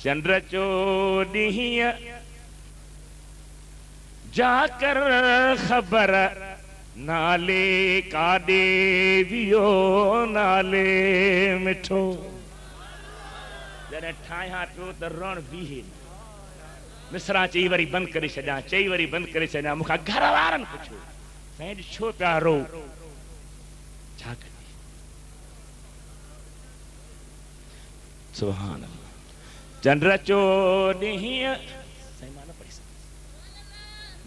चंड चोॾहीं जा कर ख़बर नाले काॾे वियो नाले मिठो। जॾहिं ठाहियां पियो त रण बीहे मिसरा चई वरी बंदि करे छॾियां, चई वरी बंदि करे छॾियां। मूंखां घर वारनि पुछियो, साईं छो पिया रो, छा कजी? सुभान अल्लाह। चंड चोॾहीं साईं मां न पढ़ी सघंदुसि,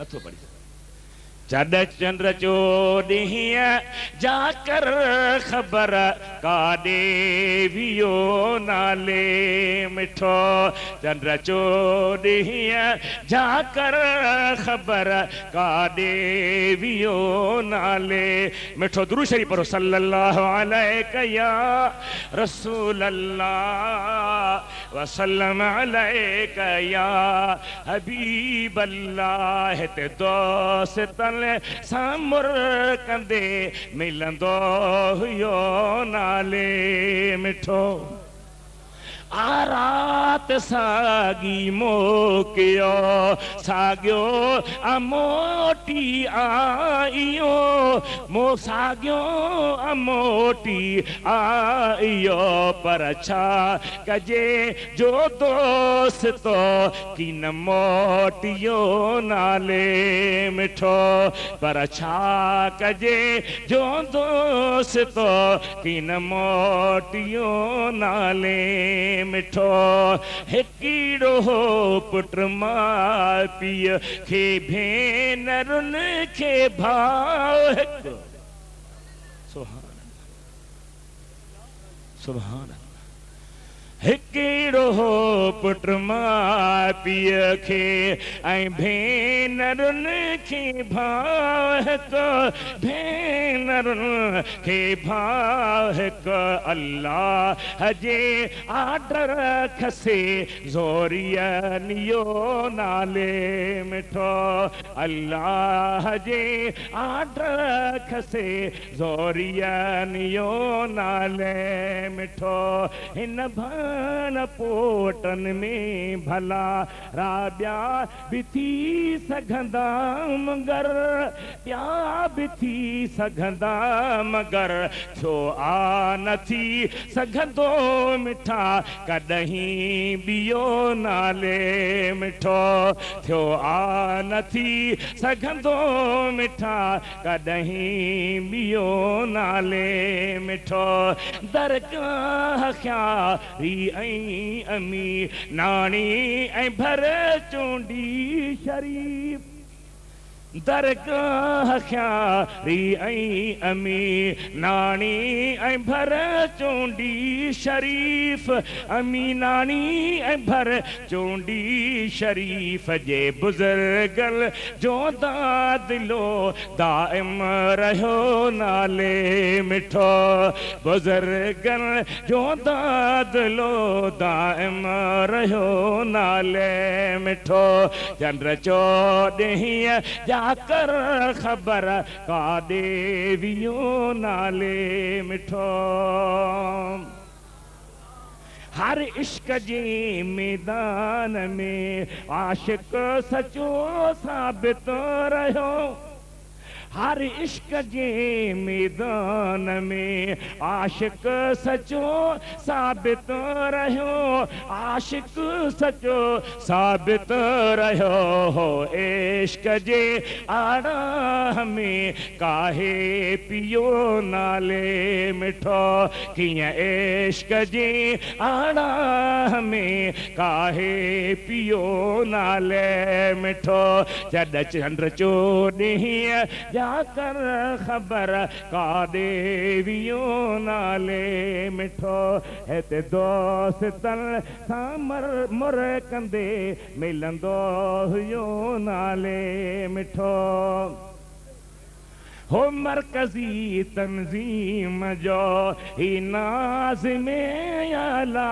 नथो पढ़ी सघां। जॾहिं चंड चोॾहीं जा कर ख़बर काॾे वियो नाले मिठो। चंड चोॾहीं जा कर ख़बर काॾे वियो नाले मिठो। दुरूद शरीफ़ पढ़ो, सल्लल्लाहु अलैका या रसूल अल्लाह वसल्लम अलैका या हबीब अल्लाह। हिते दोस्त सां मुरकंदे मिलंदो हुयो नाले मिठो। आ रात साॻी मोकियो साॻियो अमोटी आइयो, मो साॻियो अमोटी आइयो। पर छा कजे जो दोस्त की न मोटियो नाले मिठो। पर छा कजे जो दोस्त की न मोटियो नाले मिठो। हिकिड़ो पुट माउ पीउ खे भेनरुनि खे भाउ हिकु। सुभान अल्लाह, सुभान अल्लाह। हिकिड़ो पुट माउ पीउ खे ऐं भेनरुनि खे भाउ हिकु, भेनरुनि खे भाउ हिकु। अल्लाह जे आर्डर खसे ज़ोरीअ नियो नाले मिठो। अल्लाह जे आर्डर खसे ज़ोरीअ नियो नाले मिठो। हिन भाण पोटनि में भला राबिया बि थी सघंदा मगर, ॿिया बि थी सघंदा मगर छो आ न थी सघंदो मिठा कॾहिं ॿियो नाले मिठो। थियो आ न थी सघंदो मिठा कॾहिं ॿियो नाले मिठो। दरगाह ख़्यारी ऐं अमी नाणी ऐं भर चूंडी शरीफ़। दरगाह ख़्यारी ऐं अमी नाणी ऐं भर चूंडी शरीफ़। अमी नाणी ऐं भर चूंडी शरीफ़ जे बुज़ुर्गनि जो दादिलो दाइम रहियो नाले मिठो। बुज़ुर्गनि जो दादिलो दाइम रहियो नाले मिठो। चंड चोॾहीं जा कर ख़बर काॾे वियो नाले मिठो। हर इश्क जे मैदान में आशिक सचो साबित रहियो। हर इश्क जे मैदान में आशिक सचो साबित रहियो, आशिक सचो साबित रहियो। हो इश्क जे आड़ा में काहे पियो नाले मिठो। कीअं इश्क जे आड़ा में काहे पियो नाले मिठो। जॾहिं चंड चोॾहीं जा कर ख़बर काॾे वियो नाले मिठो। हिते दोस्तनि सां मुरकंदे मिलंदो हुयो नाले मिठो। हो मरकज़ी तंज़ीम जो ही नाज़िम आला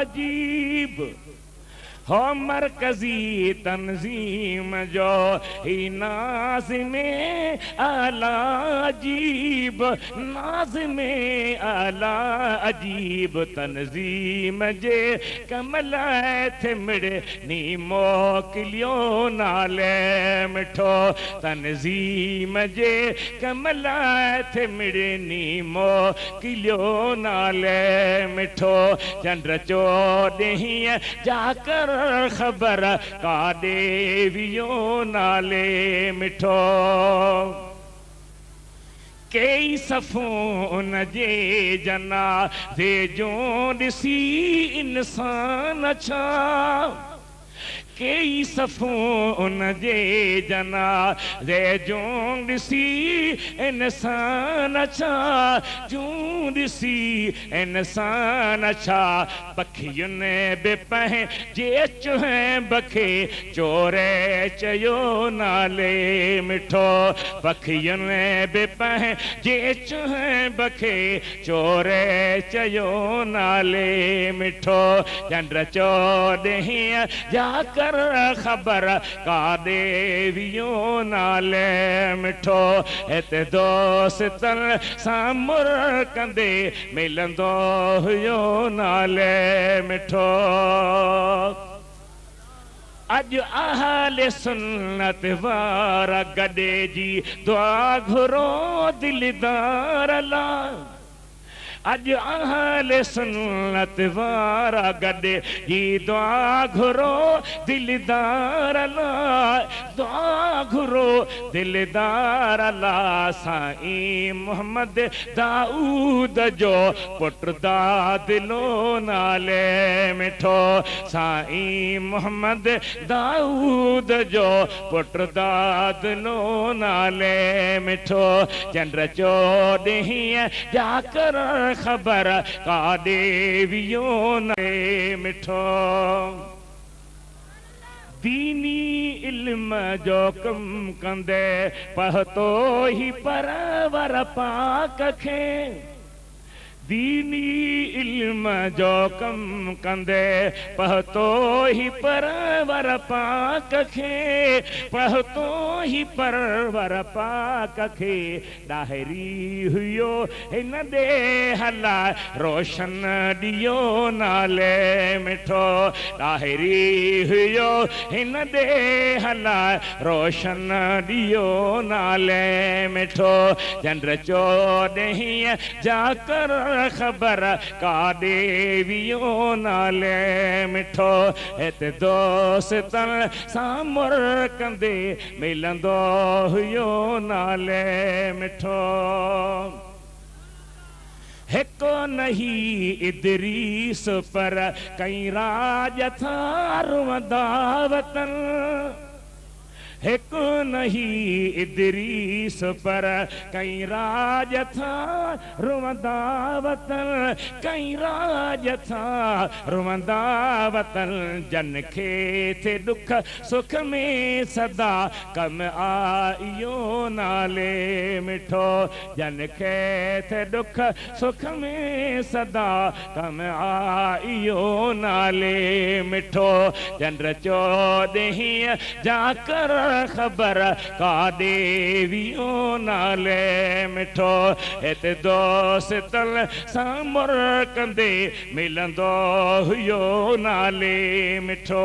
अजीब। هو مرڪزي تنظيم جو هي ناظم اعليٰ عجيب ناظم اعليٰ عجيب تنظيم جي ڪم لاءِ ٿي مڙني موڪليو نالي مٺو تنظيم جي ڪم لاءِ ٿي مڙني موڪليو نالي مٺو چنڊ چوڏهين جا ڪر خبر ڪاڏي ويو نالي مٺو. ڪئي صفون جي جنازي جون ڏسي انسان ڇا ڪئي صفون جي جنازي جون ڏسي انسان ڇا جون ڏسي انسان ڇا پکين به پنهنجي چنهب کي چوري چيو نالي مٺو پکين به پنهنجي چنهب کي چوري چيو نالي مٺو چنڊ چوڏهين جا ڪر خبر ڪاڏي ويو نالي مٺو هتي دوستن سان مرڪندي ملندو هيو نالي مٺو. اڄ اهل سنت وارا گڏجي دعا گهرو دلدار لاءِ. اڄ اهل سنت وارا گڏجي دعا گهرو دلدار لاءِ دعا گهرو دلدار لاءِ. سائين محمد دائود جو پٽ دادلو نالي مٺو سائين محمد دائود جو پٽ دادلو نالي مٺو. چنڊ چوڏهين جا ڪر خبر ڪاڏي ويو نالي مٺو. ديني علم جو ڪم ڪندي پهتو ئي پرور پاڪ کي. ديني علم جو ڪم ڪندي پهتو ئي پرور پاڪ کي پهتو ئي پرور پاڪ کي. ڏاهري هيو هن ڏيهه لاءِ روشن ڏيئو نالي مٺو. ڏاهري هيو هن ڏيهه لاءِ روشن ڏيئو نالي مٺو. چنڊ چوڏهين جا ڪر خبر ڪاڏي ويو نالي مٺو. هتي دوستن سان مرڪندي ملندو هيو نالي مٺو. هڪ نه هي ادريس پر ڪئي راڄ ٿا روئندا وتن. هڪ نه هي ادريس پر ڪئي راڄ ٿا روئندا وتن ڪئي راڄ ٿا روئندا وتن. جن کي ٿئي ڏک سک ۾ سدا ڪم آيو نالي مٺو. جن کي ٿئي ڏک سک ۾ سدا ڪم آيو نالي مٺو. چنڊ چوڏهين جا ڪر خبر ڪاڏي ويو نالي مٺو. هتي دوستن سان مرڪندي ملندو هيو نالي مٺو.